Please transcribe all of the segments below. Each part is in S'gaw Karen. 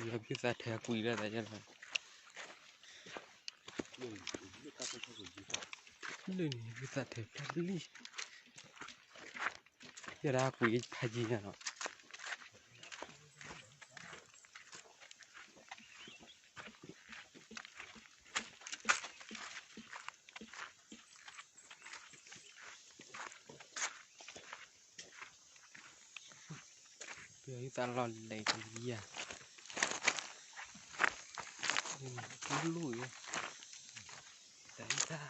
ယဖုသးထဲကွံာ်လၢသးယဲလီၤ, လၢန့ၣ်ဖုသးထဲတၢ်လံ, ယဲဒၣ်ကွံာ်ဖးယံၤညါနီၤ. ပယီၤသးလီၤလဲၤကလံၤယၤ, လူၢ်ယၤ, တၢ်အံၤတၢ်,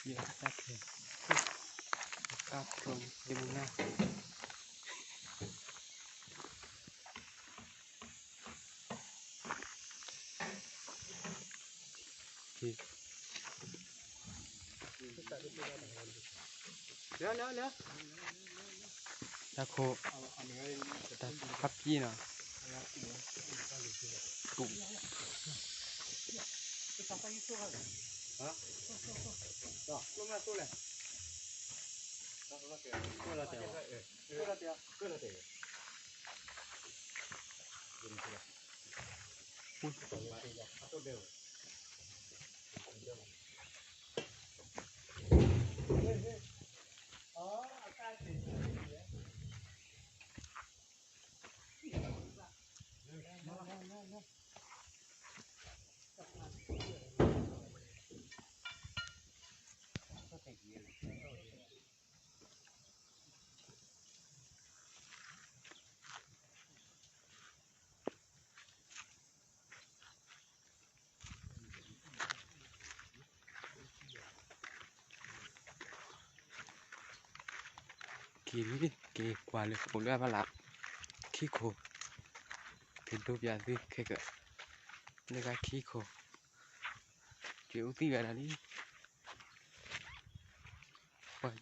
ယတၢ်ခဲ, ကါဖျိမုၢ်နၤ. တၢ်ခိၣ်, တၢ်ဖးပျံၤနီၤ, တူၢ် က့ၤလံ, က့ၤကွၢ်လၢခိၣ်လၢအဖီလာ်, ခံခိၣ်, က့ၤဒိပၠးသုခဲကၢၣ်, လၢကခံခိၣ်, က့ၤအူသံဂၤ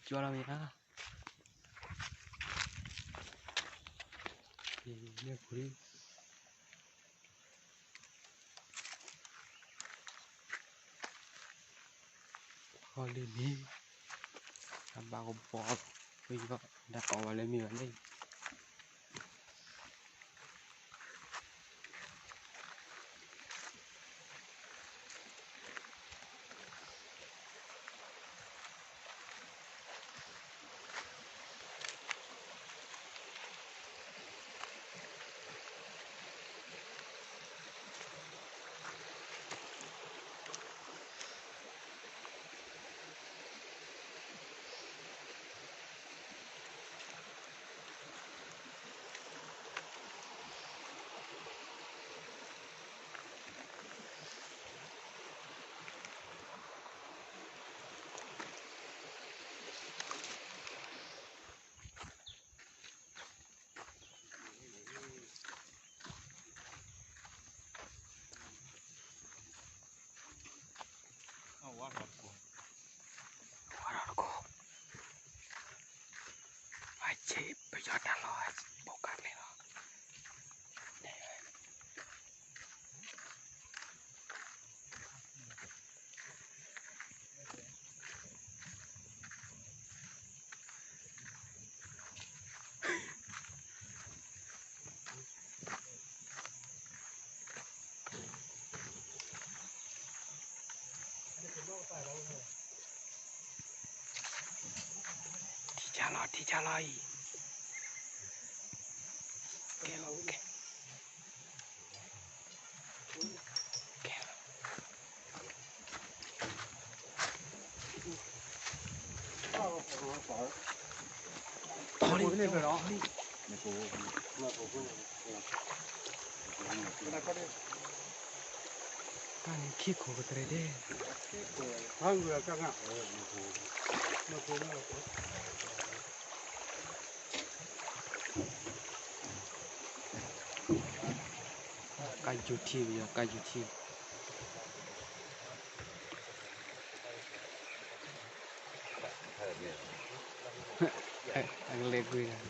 ဒၣ်လံ, ပှၤကၠီလီၤမ့ၢ်ဧါ. မ့ၢ်ပူၤလံ, ဟီၣ်လံန့ၣ်, အဘၣ်ကဘီ, ပယီၤဒၣ်အီၣ်ဝဲလၢမ့ၢ်ဝဲန့ၣ်. ဝါထီၣ်တကိး, ဝါထီၣ်တကိး, အဆ့ပယီၤတၢ်လီၢ်, ပိာ်ကါကျဲလီၤ. ထံဆါလီၤ ထံဆါလီၤအံၤ, ကဲလီၤ ကဲ, ကဲလီၤ. ထီၣ်လံ ထီၣ်လံ, တၢ်န့ၣ်ခံခိၣ်ကတြဲၤဒဲး, ကါယူၤထံ ပယီၤကါယူၤထံ, အကလဲၤကွံာ်